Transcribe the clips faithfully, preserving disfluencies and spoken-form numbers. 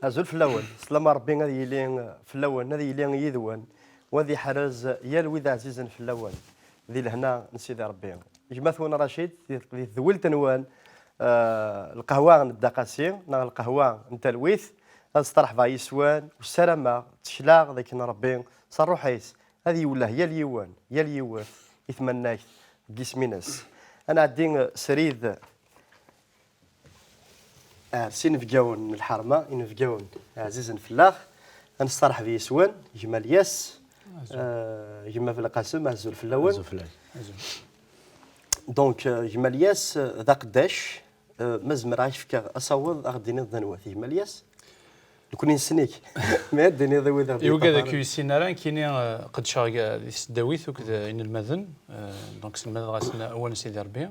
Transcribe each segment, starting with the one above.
Azul fell-awen. Sslam n Ṛebbi ad yili fell-awen, ad yili yid-wen, u ad iḥrez yal wid ɛzizen fell-awen di lehna n Sidi Ṛebbi. Gma-twen Racid, di, di tedwilt-nwen, eh, lqahwa n Dda Qasi, neɣ lqahwa n talwit, ad sṭerḥbeɣ yes-wen, u ssarameɣ, ttekleɣ d akken Ṛebbi, s ṛṛuḥ-is, ad iwelleh yal yiwen, yal yiwet, i tmannagt n yisem-ines. Ad nɛeddi, eh, srid, eh, s inebgawen n lḥerma, inebgawen ɛzizen fell-aɣ, ad nesteṛḥeb yes-wen, gma Lyas, eh, gma Belqasem, azul fell-awen. Azul fell-ak. Donc, eh, gma Lyas, eh, d aqeddac, eh, ma zemreɣ ad k-fkeɣ asaweḍ, ad ɣ-d-tiniḍ d anwa-t gma Lyas? Nekkni nessen-ik. Ma ad d-tiniḍ i wid i wigad ur k-yessin ara, nekkini, eh, qeddceɣ, eh, di tesdawit akked, eh, inelmaden, eh, donc sselmadeɣ-asen awal n Sidi Ṛebbi.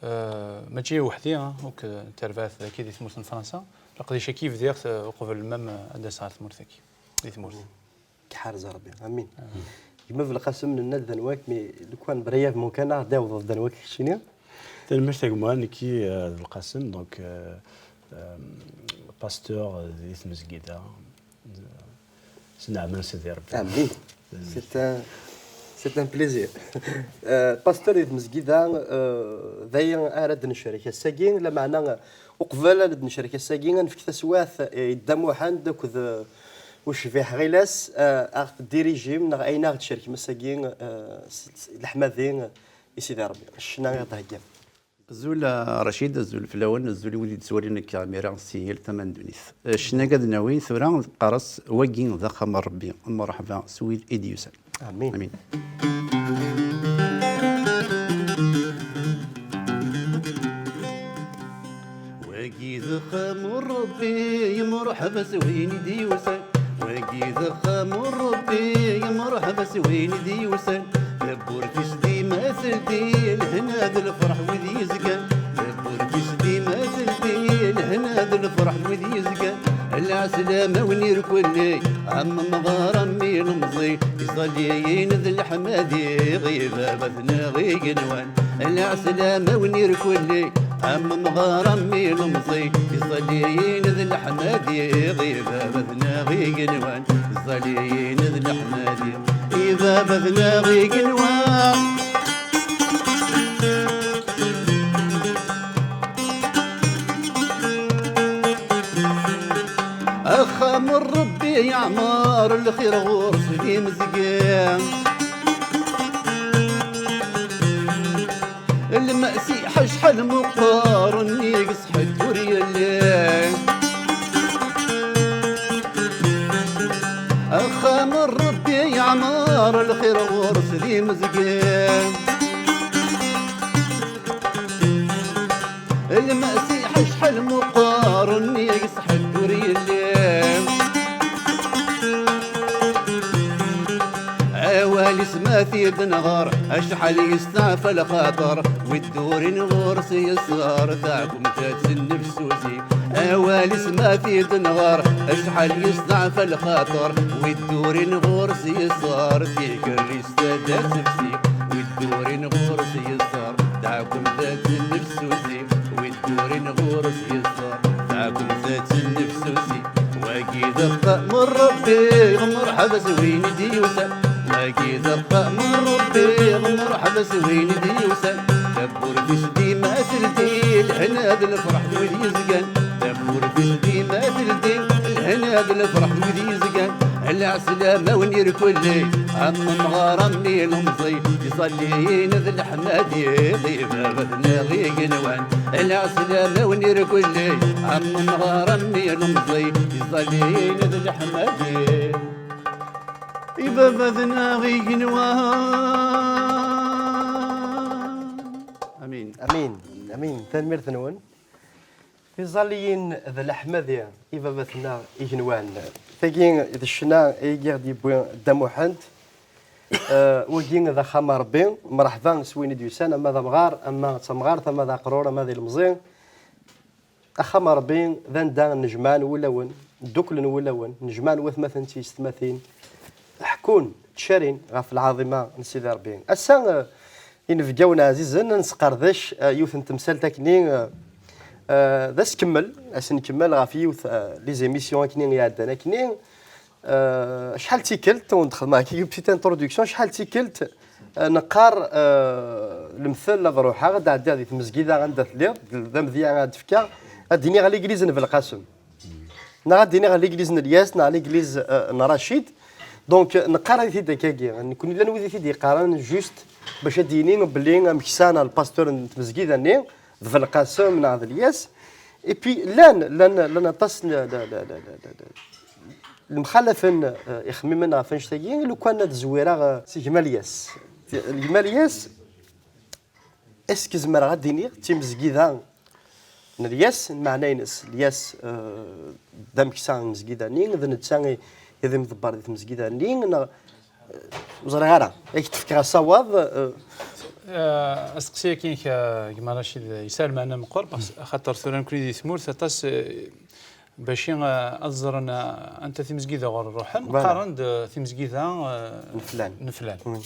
Eh, mačči weḥd-i, eh, akked, eh, tarbaɛt dagi di tmurt n Fransa. Leqdic-agi bdiɣ-t, eh, uqbel même, eh, ad d-aseɣ ɣer tmurt-agi, di tmurt. K-iḥrez Ṛebbi. Amin. Gma Belqasem, nenna-d d anwa-k, mais lukan brièvement kan, ad d-tawḍeḍ d anwa-k keččini. Tanemmirt a gma, nekki, eh, d Belqasem, donc, eh, eh, pasteur di tmezgida, eh, s nneɛma n Sidi Ṛebbi. Amin. C'est un, c'est un plaisir. Euh, pasteur di tmezgida, euh, d aya ara d-necrek ass-agi, lameɛna, euh, uqbel ad d-necrek ass-agi, ad nefk taswiɛt, euh, i Dda Muḥend akked, euh, ucbiḥ Ɣilas, euh, ad ɣ-tedirijim neɣ ayen ara ɣ-d-tcerkem ass-agi, euh, s, s leḥmadi, euh, i Sidi Ṛebbi. Ccna i ɣ-d-theggam. Azul, a Racid, azul fell-awen, azul i wid i d-ttwalin akka imir-a si yal tama n ddunit. Ccna-agi ad nawi tura, teqqar-as: "Wagi d axxam n Ṛebbi." Mreḥba s wid i d-yusan. Amin. Amin. Wagi d axxam n Ṛebbi, mreḥba s win i d-yusan. Wagi d axxam n Ṛebbi, mreḥba s win i d-yusan. Tawwurt-is dima teldi, lehna d lferḥ wid yezgan. Tawwurt-is dima teldi, lehna d lferḥ wid yezgan. Lɛeslama-wen irkelli, am umɣar am ilemẓi, iẓalliyen d leḥmadi, i baba-tneɣ igenwan. Lɛeslama-wen irkelli, am umɣar am ilemẓi, iẓalliyen d leḥmadi, i baba-tneɣ igenwan. Iẓalliyen d leḥmadi, i baba-tneɣ igenwan. Axxam n Ṛebbi yeɛmer, lxir ɣur-s d imezgi. Lmasiḥ acḥal meqqer, nnig-s ḥedd ur yelli. Axxam n Ṛebbi yeɛmer, lxir ɣur-s d imezgi. Lmasiḥ acḥal meqqer, nnig-s ḥedd ur yelli. Awal-is ma t-id-nɣer, acḥal yesteɛfa lxaṭer, wi d-urin ɣur-s yesɣer, taɛkemt ad tennefsusi. Awal-is ma t-id-nɣer, acḥal yesteɛfa lxaṭer, wi d-urin ɣur-s yesɣer, tikerrist ad d-tefsi. Wi d-urin ɣur-s yesɣer, taɛkemt ad tennefsusi. Wi d-urin ɣur-s yesɣer, taɛkemt ad tennefsusi. Wagi d axxam n Ṛebbi, mreḥba s win i d-yusan. Wagi d axxam n Ṛebbi, mreḥba s win i d-yusan. Tawwurt-is dima teldi, lehna d lferḥ d wid yezgan. Tawwurt-is dima teldi, lehna d lferḥ d wid yezgan. Lɛeslama-wen irkelli, am umɣar am ilemẓi, iẓalliyen d leḥmadi, i baba-tneɣ igenwan. Lɛeslama-wen irkelli, am umɣar am ilemẓi, iẓalliyen d leḥmadi, i baba-tneɣ igenwan. Amin. Amin. Amin. Tanemmirt-nwen. Tiẓalliyin d leḥmadi i baba-tneɣ igenwan. Tagi d ccna i yiɣ d-yewwi Dda Muḥend. Eh, wagi d axxam n Ṛebbi. Mreḥba s win i d-yusan, ama d amɣar, ama d tamɣart, ama d aqrur, ama d ilemẓi. Axxam n Ṛebbi d anda nnejmaɛen wulawen, dduklen wulawen, nnejmaɛen watmaten d tiyessetmatin, ḥekkun, ttcarin ɣef lɛaḍima n Sidi Ṛebbi. Ass-a, eh, inebgawen ɛzizen, ad nesqerdec, eh, yiwet n temsalt akkenni, eh, Euh, d askemmel, askemmel ɣef yiwet, euh, les émissions akkenni iɛeddan akkenni. Euh, acḥal d tikkelt, ur d-xedmeɣ akka une petite introduction, acḥal d tikkelt, euh, neqqar, euh, lemtel ad ruḥeɣ, ad ɛeddiɣ di tmezgida anda telliḍ, d, d amedya ad d-fkeɣ, ad d-iniɣ l'église n Belqasem. Neɣ ad d-iniɣ l'église n Lyas, neɣ l'église, euh, n Rachid. Donc, neqqar-it-id akkagi. Nekni llan wid i t-id-yeqqaren juste bac ad d-yini belli ameksa neɣ lpastur n tmezgida-nni d Belqasem neɣ d Lyas. Et puis, llan, llan, llan aṭas n, n, n, n, n, n lemxalafen, euh, ixemmimen ɣef annect-agi, lukan ad zwireɣ, euh, si gma Lyas. Gma Lyas, est-ce que zemreɣ ad d-iniɣ d timezgida n Lyas, lmeɛna-ines, Lyas, euh, d ameksa n tmezgida-nni, d netta i, i d imḍebber di tmezgida-nni, neɣ, euh, ur ẓriɣ ara, ad k-d-fkeɣ asawaḍ, euh, Euh, asteqsi-agi-inek, euh, gma Racid, yesɛa lmeɛna meqqer, parce que axaṭer tura nekni di tmurt, aṭas, euh, bac, euh, ad ẓren, euh, anta timezgida ɣur ruḥen, Voilà. Qqaren-d, euh, timezgida, euh, N flan. N flan. Oui.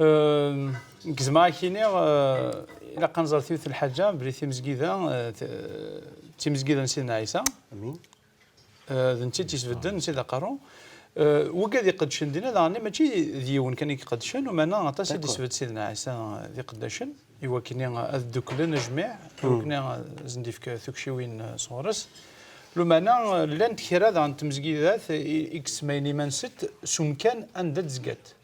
Euh, nekk zemreɣ ad k-iniɣ, euh, ilaq ad nẓer tiwet n lḥaǧa, belli timezgida, euh, t-, euh, d timezgida n Sidna Ɛisa. Amin. Euh, d netta i tt-isbedden, netta i d aqerru. Euh, wigad iqeddcen dinna, daɣen mačči d yiwen kan i iqeddcen, umeɛna aṭas i D'accord. d-isbedd Sidna Ɛisa d iqeddacen, i wakken ad dduklen ajmiɛ, i wakken ad sen-d-ifk tukciwin, euh, sɣur-s. Lumeɛna, euh, llant kra daɣen n tmezgidat i, i yesmayen iman-nsent s umkan anda d-zgant.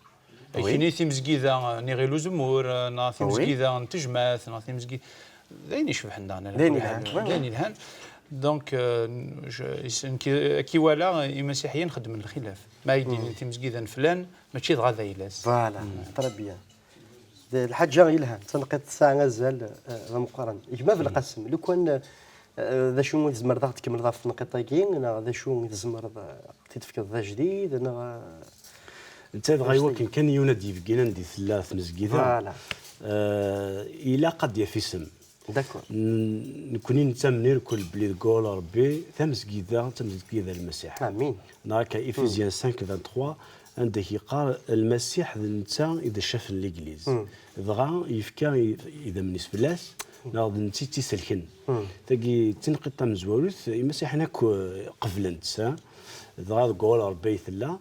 Oui. Akkenni timezgida n Iɣil Uzemmur, neɣ timezgida n Tejmaɛt, neɣ timezgida. D ayen icebḥen daɣen, D ayen yelhan, oui, oui. D ayen yelhan. Donc, euh, je, is- nekk, ad k-iwala imasiḥiyen xeddmen lxilaf. Ma ay d-inin timezgida n flan, mačči dɣa d ayla-s. Voilà, très bien. D lḥaǧa yelhan, d taneqqiḍt tesɛa azal, euh, d ameqqran. Gma Belqasem, lukan, euh, d acu i tzemreḍ ad ɣ-d-tkemmleḍ ɣef tneqqiḍt-agi, neɣ d acu i tzemreḍ, euh, ad t-id-tefkeḍ d ajdid, neɣ, euh, Netta dɣa iwakken kan yiwen ad d-yebgin anda i tella tmezgida. Voilà. Euh, ilaq ad d-yaf isem. D'accord. N- Nekni nettamen irkel belli deg wawal n Rebbi tamezgida d tamezgida n Lmasiḥ. Amin. Neɣ akka Ephésiens cinq vingt-trois, anda i yeqqar Lmasiḥ d netta i d ccaf n Legliz. Dɣa yefka i- idammen-is fell-as, neɣ d netta i tt-iselken. Tagi d tineqqiḍt tamezwarut, imasiḥen akk, eh, qeblen-tt, ha? Dɣa deg wawal n Rebbi ay tella.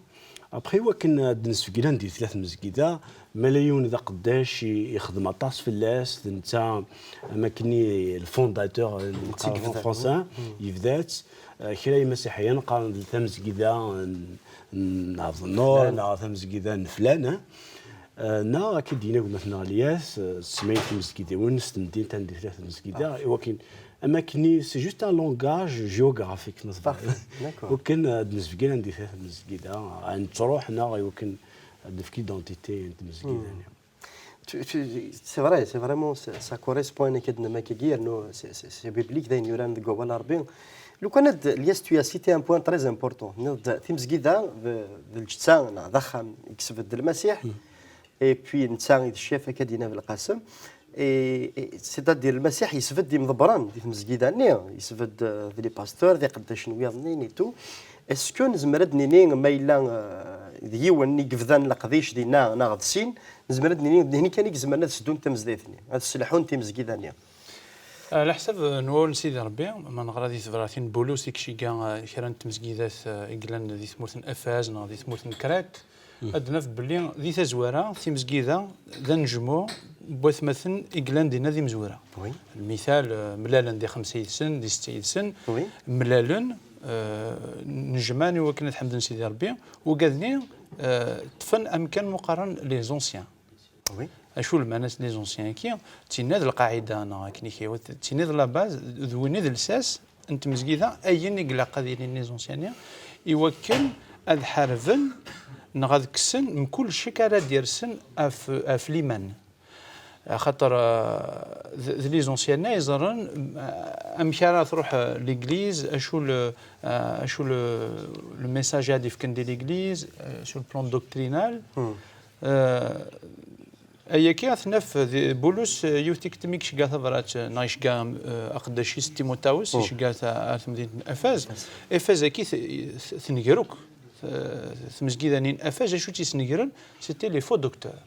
Après, iwakken ad d-nesbeggen anda i tella tmezgida, ma la yiwen d aqeddac i- ixdem aṭas fell-as, d netta am akken i le fondateur, neqqar en français, yebda-tt. Eh, kra imasiḥiyen qqaren d tamezgida n, n Adenor, neɣ tamezgida n flan, eh. Eh, neɣ akka d-yenna gma-tneɣ Lyas, eh, semmayen timezgidiwin s temdint anda i tella tmezgida, iwakken am akken i, c'est juste un langage géographique, ma tebɣiḍ. D'accord. Iwakken ad d-nesbeggen anda i tella tmezgida, ad nettruḥ neɣ iwakken ad d-nefk identité n tmezgida-nni. Tu- tu- C'est vrai, c'est vraiment, ça, ça correspond à une équipe de Makagi, yernu c'est- c'est c'est biblique, d ayen yuran deg wawal n Rebbi. Lukan ad, Lyas, tu as cité un point très important. Tenniḍ-d timezgida d d lǧetta neɣ d axxam i yesbedd Lmasiḥ, et puis netta i d ccaf akka d-yenna Belqasem. Et- et- C'est-à-dire Lmasiḥ yesbedd imḍebbren di tmezgida-nni, yesbedd, euh, d les pasteurs, d iqeddacen wiyaḍ-nni et tout. Est-ce que nezmer ad d-nini ma yella, euh, d yiwen i yebdan leqdic dinna neɣ d sin, nezmer ad d-nini d nehni kan i izemren ad sdun tamezgida-nni, ad sselḥun timezgida-nni? Ɛla ḥsab, eh, n wawal n Sidi Rebbi, ma neɣra di tebratin n Bulus i icegga, eh, kra n tmezgidat, eh, i yellan di tmurt n Efaz neɣ di tmurt n Krat, ad d-naf belli di tazwara timezgida d anejmuɛ n watmaten i yellan dinna d imezwura. Oui. Lmital, eh, mlalen di xemsa yid-sen, di setta yid-sen, Oui. mlalen, eh, nejmaɛen i wakken ad ḥemden Sidi Rebbi, wigad-nni, eh, ṭṭfen amkan muqaren les anciens. Oui. Acu lmeɛna-s les anciens-agi? Tinna d lqaɛida neɣ akken i k-iwet, tinna d la base, d win i d lsas n tmezgida, ayen i ilaq ad ilin les anciens-nni, i wakken ad ḥarben neɣ ad kksen mkul ccek ara d-yersen ɣef, ɣef liman. Axaṭer, eh, d, d les anciens-nni i yeẓren, eh, amek ara truḥ, eh, l'église, acu le, eh, acu le, le message ad ifken di l'église, eh, sur le plan doctrinal. Eh, ayagi ad t-naf di Bulus, eh, yiwet tikkelt mi icegga tabrat, eh, neɣ icegga, eh, aqeddac-is Timutawes, icegga ta- ar temdint n Efaz. Efaz-agi t- t- tenger akk. Eh, tmezgida-nni n Efaz, acu tt-yesnegren? C'était les faux docteurs.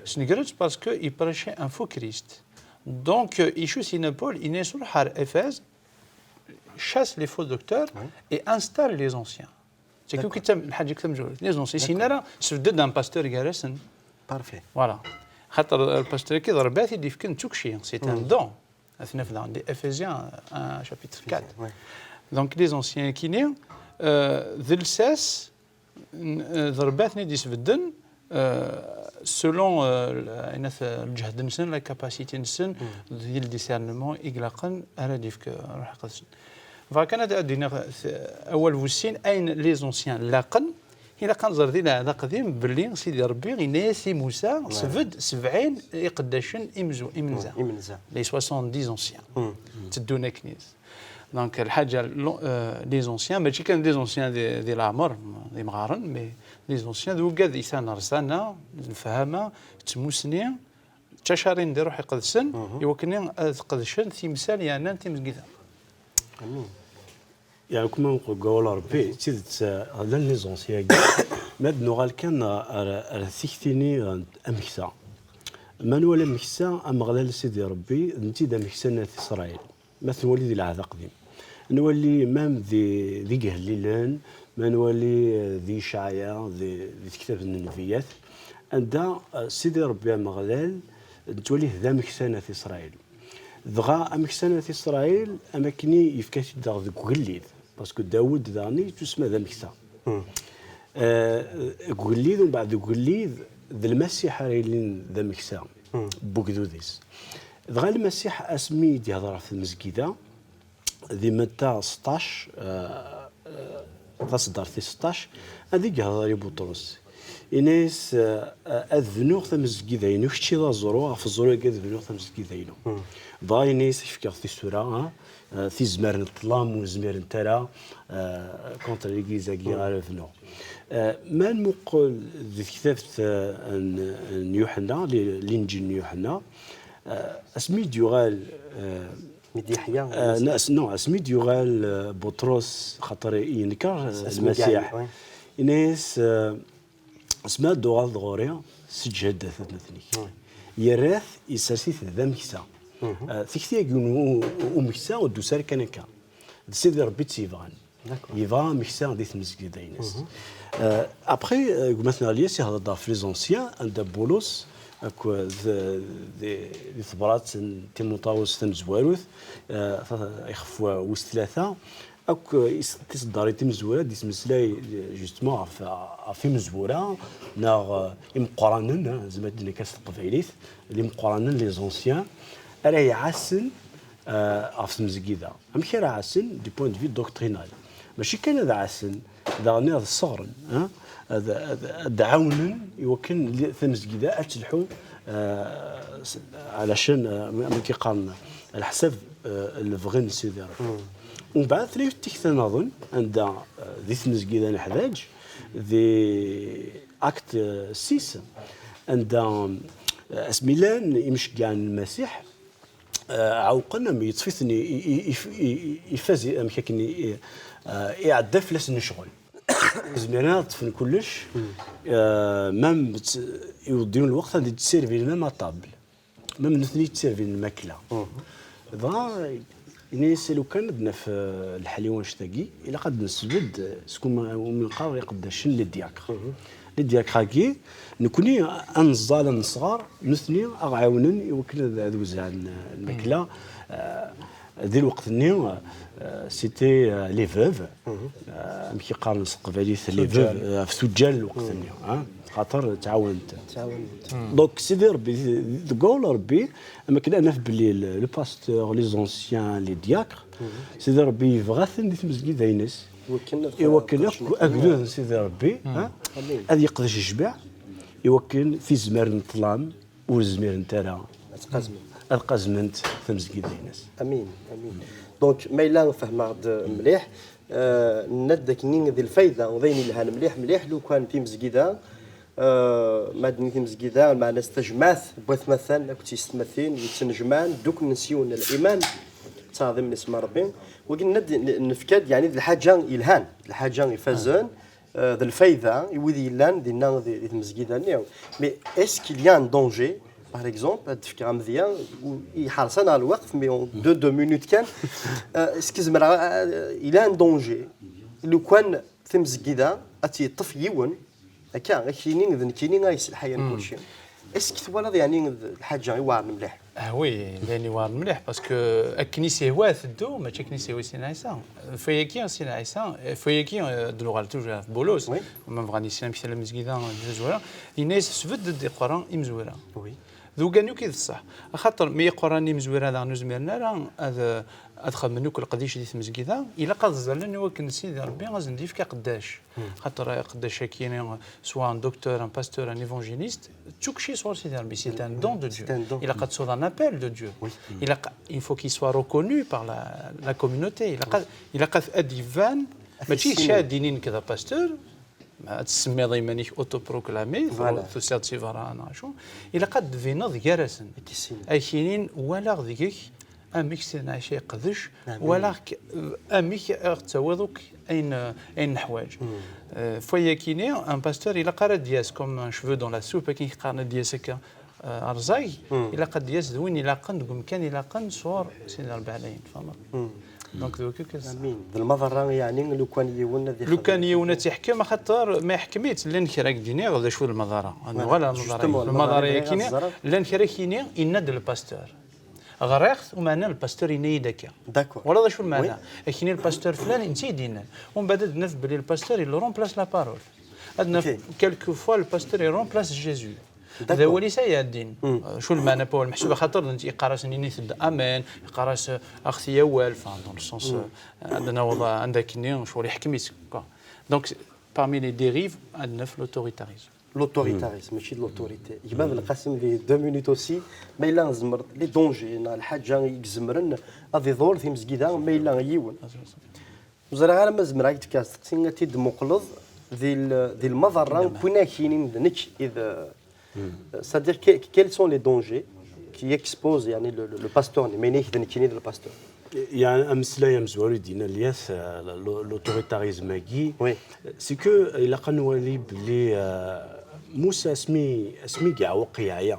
Snegren-tt parce que ils prêchaient un faux Christ. Donc, euh, Ichus Inapol, Inès Ruhar Efez, chasse les faux docteurs et installe les anciens. C'est que كيتم الحاجه كتم جوج les anciens سينا راه سبدد un pasteur جارسن. Parfait. Voilà. خاطر الباستور كي ضربات يدي فكن تشوكشي c'est un don. اثنا في دي افيزيان un chapitre quatre. Donc les anciens كيني ذ الساس ضربات ني دي سبدن selon الجهد نسن la capacité نسن ديال discernement إقلاقا أراد يفك روح قدسن. فكان هذا أدينا أول فوسين أين les anciens لاقن إلا كان زر دينا هذا قديم باللي سيدي ربي غيناسي موسى سبد سبعين إقداشن إمزو إمنزا إمنزا. Les soixante-dix anciens تدونا كنيز. Donc الحاجه les anciens ماشي كان les anciens دي, دي العمر دي مغارن mais les anciens ذو قاد إثان رسانا نفهمه تموسني تشاشرين دي روح يقدسن يوكني قدشن تمثال يعني تمزقيدا. امين. يعني كما نقول قول ربي تيدت غدا les anciens كاع ما نوغال كان راه تيكتيني امكسا ما نولي امكسا امغلال سيدي ربي نتي دا امكسا نات اسرائيل. ما تنولي دي العهد القديم نولي مام دي دي جهليلن ما نولي دي شعيا دي, دي كتاب النبيات عندها سيدي ربي امغلال نتولي دا امكسا نات اسرائيل. Dɣa ameksa n At Isṛayil amakken i yefka-t-id daɣ deg ugellid, parce que Dawed daɣen yettusemma d ameksa. Deg ugellid, umbeɛd deg ugellid d Lmasiḥ ara yilin d ameksa n wegdud-is. Dɣa Lmasiḥ asmi i d-yehder ɣef tmezgida, di Matta seṭṭac, taṣeddart tis seṭṭac, ad i yehder i Buṭrus. Ini-as, ad bnuɣ tamezgida-inu, kečč i d aẓru, ɣef ẓẓru-agi ad bnuɣ tamezgida-inu. Dɣa ini-as, ak-fkeɣ tisura, tizmar n ṭṭlam ur zmirent ara contre l'église-agi ara bnuɣ. Ma nmuqel di tektabt n Yuḥenna, Linǧil n Yuḥenna, asmi d-yuɣal Mi d-yeḥya. Non, asmi d-yuɣal Buṭrus, xaṭer yenker Lmasiḥ, ini-as, asmi ad d-tuɣaleḍ ɣur-i, seǧhed-d atmaten-ik. Yerra-t, yessers-it d ameksa. Tikti-agi n umeksa ur d-tusi ara kan akka. D Sidi Ṛebbi i tt-yebɣan. Yebɣa ameksa di tmezgida-ines. Après, gma-tneɣ Lyas ihder-d ɣef les anciens, anda Bulus, akked di tebrat n Timuṭawus tamezwarut, ixef wis tlata, akk tiseddarin timezwura d-yettmeslay justement ɣef imezwura neɣ imeqqranen, zemreɣ ad d-nekk s teqbaylit, d imeqqranen, les anciens, ara iɛassen ɣef tmezgida. Amek ara ɛassen du point de vue doctrinal? Mačči kan ad ɛassen, daɣen ad sseɣren, ad ɛawnen i wakken tamezgida ad telḥu ɛlacan, amek i qqaren, ɛla ḥsab lebɣi n Sidi Ṛebbi. Umbeɛd tella yiwet tikta nniḍen anda di tmezgida neḥdaǧ, di Acte six, anda asmi llan imceggɛen n Lmasiḥ, ɛewqen am yeṭṭef-iten ifaz amek akken iɛedda fell-asen lecɣel. Ur zmiren ara ad ṭṭfen kullec, même iweddi lweqt ad d-ttservin même à table, même nutni ttservin lmakla. Dɣa ini-as lukan ad naf lḥal i wannect-agi, ilaq ad nesbedd s umi neqqar iqeddacen, les diacres. Les diacres-agi, nekni ad neẓẓal, ad nesɣer, nutni ad ɣ-ɛiwnen i wakken ad wezɛen lmakla. Di lweqt-nni, c'était les veuves, amek i qqaren s teqbaylit, les veuves, ɣef tuǧǧal n lweqt-nni, xaṭer ttɛawanent. Donc Sidi Ṛebbi, deg wawal Ṛebbi, am akken ad naf belli le pasteur, les anciens, les diacres, Sidi Ṛebbi yebɣa-ten di tmezgida-ines. I wakken akk agdud n Sidi Ṛebbi ad yeqdec jmiɛ, i wakken tizmar n ṭṭlam ur zmirent ara ad qazment tamezgida-ines. Amin, amin. Donc ma yella fehmeɣ-d mliḥ, nenna-d dakken di lfayda d ayen yelhan mliḥ mliḥ lukan timezgida ma d-nini timezgida, lmeɛna s tajmaɛt n watmaten akked tyessetmatin yettnejmaɛen ddukklen s yiwen n liman, ttaɛḍimen isem n Ṛebbi. Wagi nenna-d, nefka-d yeɛni d lḥaǧa yelhan, d lḥaǧa ifazen, d lfayda i wid yellan dinna di tmezgida-nni. Mais est-ce qu'il y a un danger Par exemple, ad d-fkeɣ amedya, u- yeḥreṣ-aneɣ lweqt, mais en deux, deux minutes kan, euh, est-ce que zemreɣ, euh, il y a un danger. Lukan timezgida ad tt-yeṭṭef yiwen, akka, ad k-yini d nekkini ay yesselḥayen kulci. Est-ce que twalaḍ yeɛni d lḥaǧa iweɛren mliḥ? Ah oui, d ayen iweɛren mliḥ, parce que akken i s-ihwa ad teddu, mačči akken i s-ihwa i Sidna Ɛisa. Fayagi, Sidna Ɛisa, fayagi, euh, ad d-nuɣal toujours ɣef Bulus, Oui. ma bɣan yeslan amek tella lmezgida d tazwara, yenna-yas sbedd-d iqerra imezwura. Oui. D ugan akk i d ṣṣeḥ. Axaṭer mi iqerran imezwura daɣen ur zmiren ara ad, ad xedmen akk leqdic di tmezgida, ilaq ad ẓẓallen i wakken Sidi Ṛebbi ad sen-d-yefk aqeddac. Xaṭer aqeddac-agi, soit un docteur, un pasteur, un évangéliste, d tukci sɣur Sidi Ṛebbi, c'est un don de Dieu. C'est un don. Ilaq ad tsuḍ un appel de Dieu. Ilaq, il faut qu'il soit reconnu par la, la communauté. Ilaq ad, ilaq ad, ad d-iban, mačči d kra ad d-yini nekk d apasteur, ad tsemmiḍ iman-ik autoproclamé, Voilà. Tusiḍ-d si berra neɣ acu. Ilaq ad d-tbineḍ gar-asen. Ad k-issinen. Ad k-inin walaɣ deg-k amek Sidna Ɛisa yeqdec, Amin. Walaɣ-k, euh, amek ad ɣ-d-tawiḍ akk ayen, euh, ayen neḥwaǧ. Euh, fois-yagi-ni, un pasteur, ilaq ara d-yas comme un cheveu dans la soupe, akken i qqaren, ad d-yas akka, euh, rẓag, ilaq ad d-yas d win ilaqen deg umkan ilaqen sɣur Sidi Ṛebbi ɛlayen, tfehmeḍ? Donc, d wakka kan. Amin. D lmaḍerra, yeɛni, lukan yiwen ad ixdem. Lukan yiwen ad tt-iḥkem, axaṭer ma iḥkem-itt, llan kra i k-d-iniɣ d acu d lmaḍerra. Ad nuɣal ar lmaḍerra. Justement, Lmaḍerra lmaḍerra-agi yakini, ad ẓren. Llan kra i k-yini, yenna-d lpasteur. Ɣriɣ-t, umeɛna lpasteur yenna-yi-d akka. D'accord. Wala d acu lmeɛna? Akini lpasteur flan, netta i d-yennan. Umbeɛd ad d-naf belli lpasteur, il remplace la parole. Ad naf, Ok. Quelquefois, lpasteur, il remplace Jésus. D D'accord. awal-is ay iɛeddin. Euh, Acu lmeɛna n wawal? Meḥsub axaṭer d netta iqqar-asen init-d amen, iqqar-as, euh, aɣet-iyi awal, enfin, dans le sens, euh, ad naweḍ anda akkenni, ccɣel iḥkem-itt, quoi. Donc, parmi les dérives, ad naf l'autoritarisme. L'autoritarisme, mačči d l'autorité. Gma Belqasem, di deux minutes aussi, ma yella tzemreḍ, les dangers, neɣ lḥaǧa i izemren ad iḍur timezgida, ma yella yiwen. Ur ẓriɣ ara ma zemreɣ ad k-d-fkeɣ asteqsi, ad t-id-muqleḍ di l-, di lmaḍerra n win ak-yinin d nekk i d, c'est-à-dire que, quels sont les dangers qui expose, yeɛni, le, le, le pasteur, ma yenna-ak d nekkini d lpasteur? Yeɛni ameslay amezwaru i d-yenna Lyas, euh, l-, l-, l'autoritarisme-agi, Oui. c'est que ilaq ad nwali belli, euh, Musa asmi, asmi yeɛweq yeɛya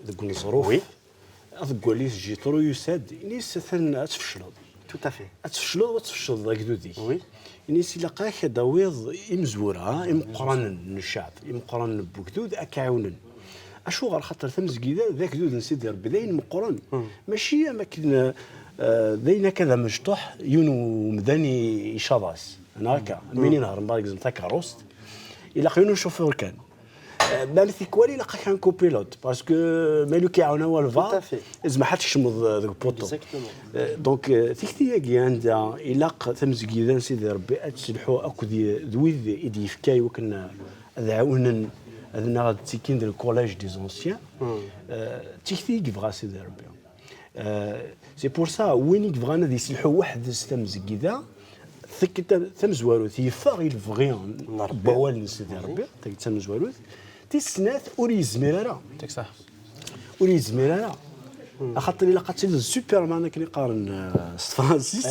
deg uneẓruf, Oui. aḍeggal-is Jitru yusa-d, ini-as atan ad tfecleḍ. Tout à fait. Ad tfecleḍ, ad tfecleḍ agdud-ik. Oui. Ini-as ilaq-ak ad d-tawiḍ imezwura imeqqranen n cceɛb, imeqqranen n wegdud, ad k-ɛiwnen. Acuɣer? Xaṭer tamezgida d agdud n Sidi Ṛebbi, d ayen meqqren. Mačči am akken, eh, d ayen akka d amecṭuḥ, yiwen umdan i, icaḍ-as. Neɣ akka, am win inehṛen, par exemple, takeṛṛust, ilaq yiwen ucufur kan. Eh, ma tikwal ilaq-ak un copilote, parce que ma ila k-iɛawen walbeɛḍ, Tout à fait. Zemreḍ ad tkecmeḍ, eh, deg upuṭu. Exactement. Eh, donc, eh, tikti-agi anda ilaq tamezgida n Sidi Ṛebbi ad tesselḥu akked y-, d wid i d-yefka i wakken ad ɛiwnen, ad naɣ ad ttekkin di le collège des anciens. Eh, d tikti i yebɣa Sidi Ṛebbi. Eh, c'est pour ça, win i yebɣan ad yesselḥu weḥd-s tamezgida, tikkelt tamezwarut yeffeɣ i lebɣi n wawal n Sidi Ṛebbi, tikkelt tamezwarut. Tis snat, ur yezmir ara. C'est ça. Ur yezmir ara. Axaṭer ilaq ad tiliḍ d Superman, akken i qqaren, eh, s tefransist.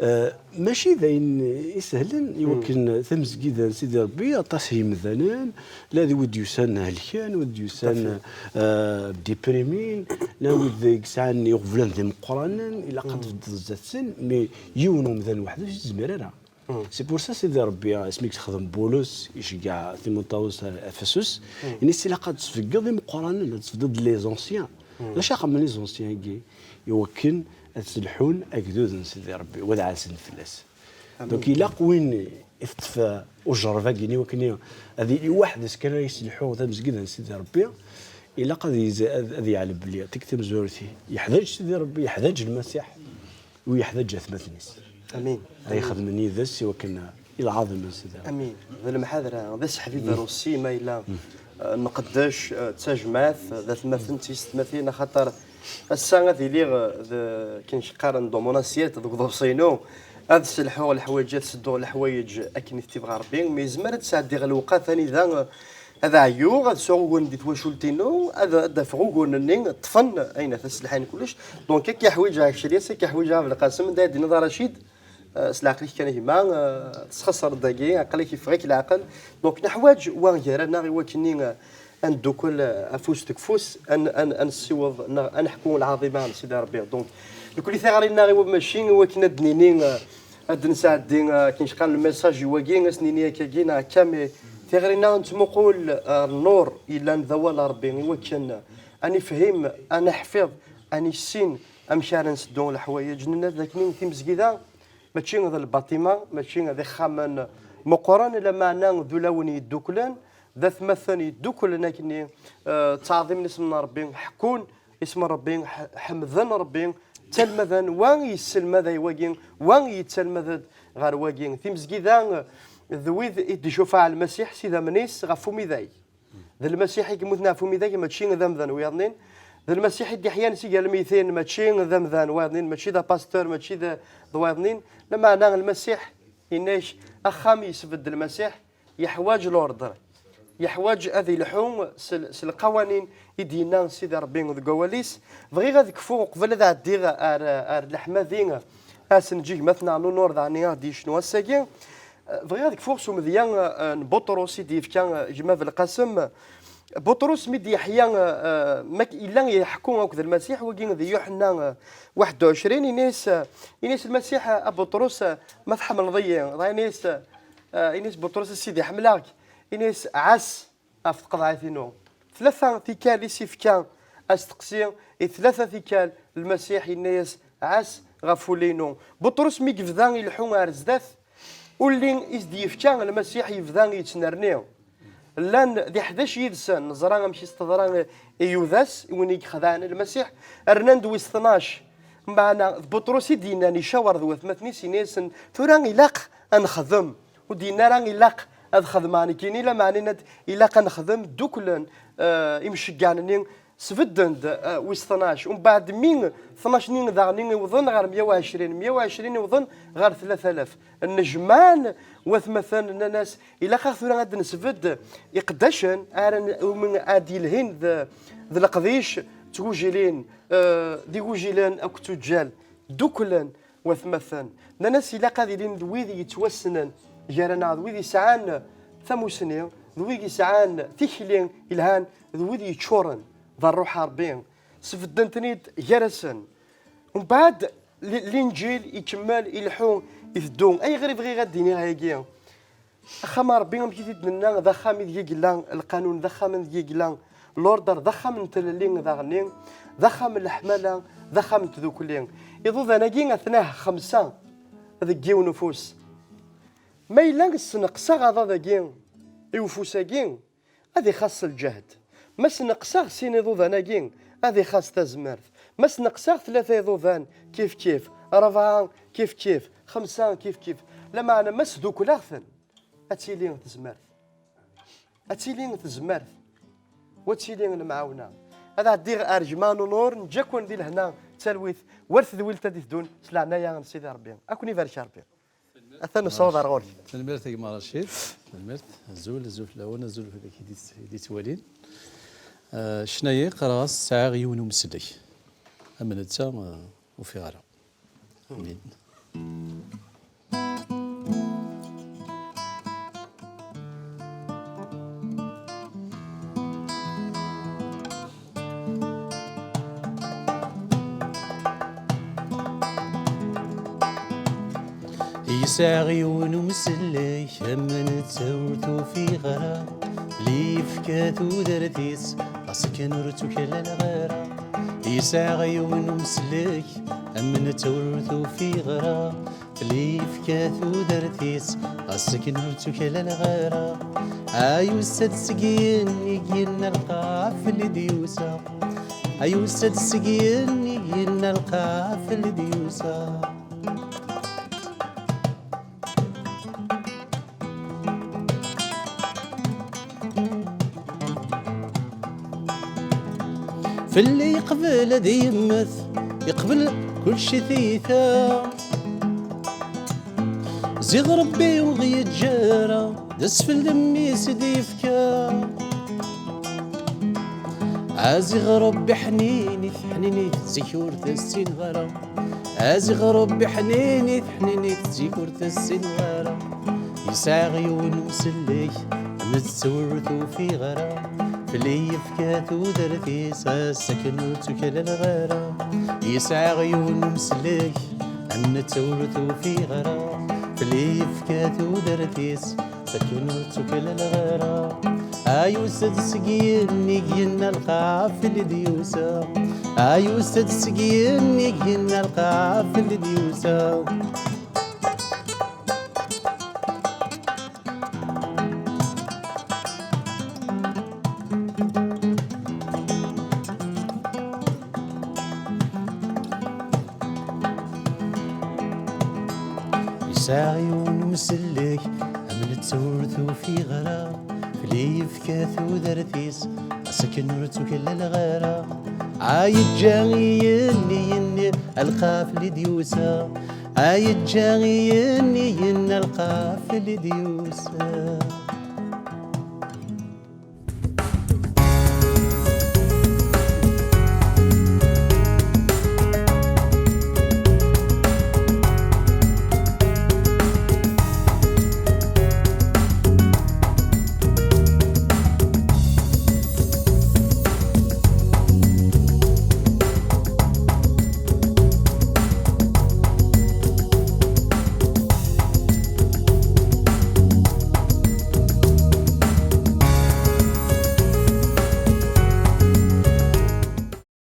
Eh, mačči d ayen isehlen i wakken tamezgida n Sidi Ṛebbi, aṭas n yimdanen, la d wid yusan helken, wid yusan, eh, déprimin, la wid yesɛan iɣeblan d imeqqranen, ilaq ad tbeddeḍ zdat-sen, mais yiwen umdan weḥd-s ur yezmir ara. C'est pour ça Sidi Ṛebbi, asmi i yexdem Bulus, iceggeɛ Timuṭawus ar Efesus, ini-as ilaq ad tesbeggeḍ imeqqranen, ad tesbeddeḍ les anciens. D acu xedmen les anciens-agi? I wakken ad sselḥun agdud n Sidi Ṛebbi, u ad ɛassen fell-as. Donc ilaq win i teṭṭef, uh, ujerreb-agi-nni, i wakken ad yili weḥd-s kan ara yesselḥu tamezgida n Sidi Ṛebbi, ilaq ad, ad, ad yeɛlem belli tikti tamezwarut yeḥdaǧ Sidi Ṛebbi, yeḥdaǧ Lmasiḥ, u yeḥdaǧ atmaten-is. Amin. Ad ixedmen yid-s i wakken i lɛaḍima n Sidi Ṛebbi. Amin. D lemḥadra, d aseḥbiber aussi, ma yella, eh, nqeddec, eh, d tajmaɛt, d atmaten d tisetmatin, axaṭer ass-a ad iliɣ, eh, d, akken qqaren, dans mon assiette, deg uḍebsi-inu, ad sselḥuɣ leḥwayeǧ, ad sedduɣ leḥwayeǧ akken i t-ibɣa Ṛebbi, mais yezmer ad sɛeddiɣ lewqat anida, eh, ad ɛyuɣ, ad sɛuɣ uguren di twacult-inu, ad, ad d-afeɣ uguren-nni ṭṭfen ayen taselḥay n kullec. Donc, akka ḥwiǧeɣ Akcel Yas, akka ḥwiǧeɣ Belqasem, anda i d-tenniḍ a Racid, eh, s leɛqel-ik kan a gma, eh, tesxeṣreḍ dagi, aql-ik yeffeɣ-ik leɛqel. Donc, neḥwaǧ wa gar-aneɣ i wakken-nni, eh, ad neddukel afus deg ufus, ad n- ad n- ad nessiweḍ neɣ ad neḥku lɛaḍima n Sidi Ṛebbi. Donc, nekkni tiɣri-nneɣ i wa- mačči i wakken ad d-nini, eh, ad d-nesɛeddi, eh, akken cqan lmessage i wagi, ad s-nini akkagi neɣ akka, mais tiɣri-nneɣ nettmuqul, eh, nnur yellan d awal n Ṛebbi, i wakken ad nefhim, ad neḥfiḍ, ad nissin amek ara nseddu leḥwayeǧ. Nenna-d dakken timezgida mačči d lbaṭima, mačči d ixxamen meqqren, lameɛna d ulawen yedduklen, d atmaten yedduklen akkenni, eh, ttɛaḍimen isem n Ṛebbi, ḥekkun isem n Ṛebbi, ḥ- ḥemden Ṛebbi, ttalmaden, wa yesselmad ay wagi, wa yettalmad-d ɣer wagi. Timezgida, eh, d wid i d-icufaɛ Lmasiḥ s idammen-is ɣef umidag. D Lmasiḥ i yemmuten ɣef umidag, mačči d amdan wiyaḍnin. D Lmasiḥ i d-iḥyan si gar lmeytin, mačči d amdan wiyaḍnin, mačči d apasteur, mačči d, d wiyaḍnin. Lameɛna Lmasiḥ, yenna-ak, axxam yesbedd Lmasiḥ, yeḥwaǧ l'ordre. Yeḥwaǧ ad ilḥu s, s lqawanin i d-yenna Sidi Ṛebbi deg wawal-is. Bɣiɣ ad kfuɣ uqbel ad ɛeddiɣ ar, ar leḥmadi, asenǧig ma tneɣ n unur daɣen i aɣ-d-yecnu ass-agi. Eh, bɣiɣ ad kfuɣ s umedya, eh, n Buṭrus i d-yefka, eh, gma Belqasem. Buṭrus mi d-yeḥya, eh, eh, ma k- yella iḥekku akked Lmasiḥ, wagi d Yuḥenna, eh, waḥed u ɛecrin, ini-as, eh, ini-as Lmasiḥ, eh, a Buṭrus, eh, ma tḥemmleḍ-iyi, dɣa ini-as, eh, ini-as Buṭrus, a Sidi, ḥemmleɣ-k. Ini-as, ɛass ɣef tqeḍɛit-inu. Tlata tikkal i s-ifka asteqsi, i tlata tikkal Lmasiḥ yenna-yas, ɛass ɣef wul-inu. Buṭrus mi yebda ileḥḥu ar zdat, ulli i s-d-yefka Lmasiḥ yebda yettnerni. Llan di ḥdac yid-sen, neẓra amek i s-teḍra i Yudas, i win i yexdɛen Lmasiḥ, rnan-d wis tnac. Meɛna d Buṭrus i d-yennan, icawer d watmaten-is, yenna-yasen, tura ilaq ad nexdem. Ur d-yenna ara ilaq ad xedmeɣ nekkini, lameɛna yenna-d ilaq ad nexdem dduklen, eh, imceggɛen-nni sbedden-d, eh, wis tnac. Umbeɛd mi tnac-nni daɣen i iwḍen ɣer meyya u ɛecrin, meyya u ɛecrin iwḍen ɣer tlata alaf. Nnejmaɛen watmaten, nnan-as, ilaq-aɣ tura ad d-nesbedd iqeddacen ara n- umi ad d-yelhin d, d leqdic d tgujilin, eh, d igujilen akked tuǧǧal, dduklen watmaten. Nnan-as ilaq ad ilin d wid yettwassnen gar-aneɣ, d wid yesɛan tamusni, d wid yesɛan tikli yelhan, d wid yeččuren d ṛṛuḥ n Ṛebbi. Sbedden-ten-id gar-asen. Umbeɛd, li- Linǧil ikemmel ileḥḥu, iteddu. Ayɣer i bɣiɣ ad d-iniɣ ayagi? Axxam n Ṛebbi, amek i t-id-nenna, d axxam ideg i yella lqanun, d axxam ideg i yella l'ordre, d axxam n tlelli daɣenni, d axxam n leḥmala, d axxam n tdukli. Iḍudan-agi atnah xemsa deg yiwen ufus. Ma yella sneqseɣ aḍad-agi i ufus-agi, ad ixaṣ s lǧehd. Ma sneqseɣ sin iḍudan-agi, ad ixaṣ tazmert. Ma sneqseɣ tlata iḍudan, kif kif, rebɛa, kif kif, xemsa, kif kif. Lameɛna ma sdukleɣ-ten, ad tili tezmert. Ad tili tezmert. Wa ad tili lemɛawna. Ad ɛeddiɣ ar gma Nunur, neǧǧa-ken di lehna d talwit, war tedwilt ad d-iteddun, s leɛnaya n Sidi Ṛebbi. Ad ken-ibarek Ṛebbi. Atan nessaweḍ ar ɣur-k. Tanemmirt a gma Racid. Tanemmirt. Azul, azul fell-awen, azul fell-ak i d-, i d-yettwalin. Eh, ccna-yi qqareɣ-as sɛiɣ yiwen umsellek. Am netta, eh, ur fiɣ ara. Amin. Yesɛa yiwen umsellek, am netta ur t-ufiɣ ara, li yefka tudert-is, aṣekken ur tt-uklaleɣ ara. Yesɛa yiwen umsellek, am netta ur t-ufiɣ ara, li yefka tudert-is, aṣekken ur tt-uklaleɣ ara. Ay usa-d seg yinig yenna lqaf li d-yusa. Ay usa-d seg yinig yenna lqaf li d-yusa. Fell-i yeqbel ad yemmet, yeqbel kulci tiyita. Ziɣ Ṛebbi ur ɣ-yeǧǧa ara, d asfel d mmi-s i d-yefka. A ziɣ Ṛebbi ḥninit, ḥninit, zik ur tessineɣ ara. A ziɣ Ṛebbi ḥninit, ḥninit, zik ur tessineɣ ara. Yesɛa yiwen umsellek, netta ur t-ufiɣ ara. Fell-i yefka tudert-is, ass akken ur ttuklaleɣ ara. Yesɛa yiwen umsellek, am netta ur t-ufiɣ ara. Fell-i yefka tudert-is, ass akken ur ttuklaleɣ ara. Ay usa-d seg yinig yenna lqafel d-yusa. Ay usa-d seg yinig yenna lqafel d-yusa. Yesɛa yiwen umsellek, am netta ur t-ufiɣ ara. Fell-i yefka tudert-is, ass akken ur ttuklaleɣ ara. Ay eǧǧa i yenni yenni, lqafel i d-yusa. Ay eǧǧa i yenni yenna, lqafel i d-yusa.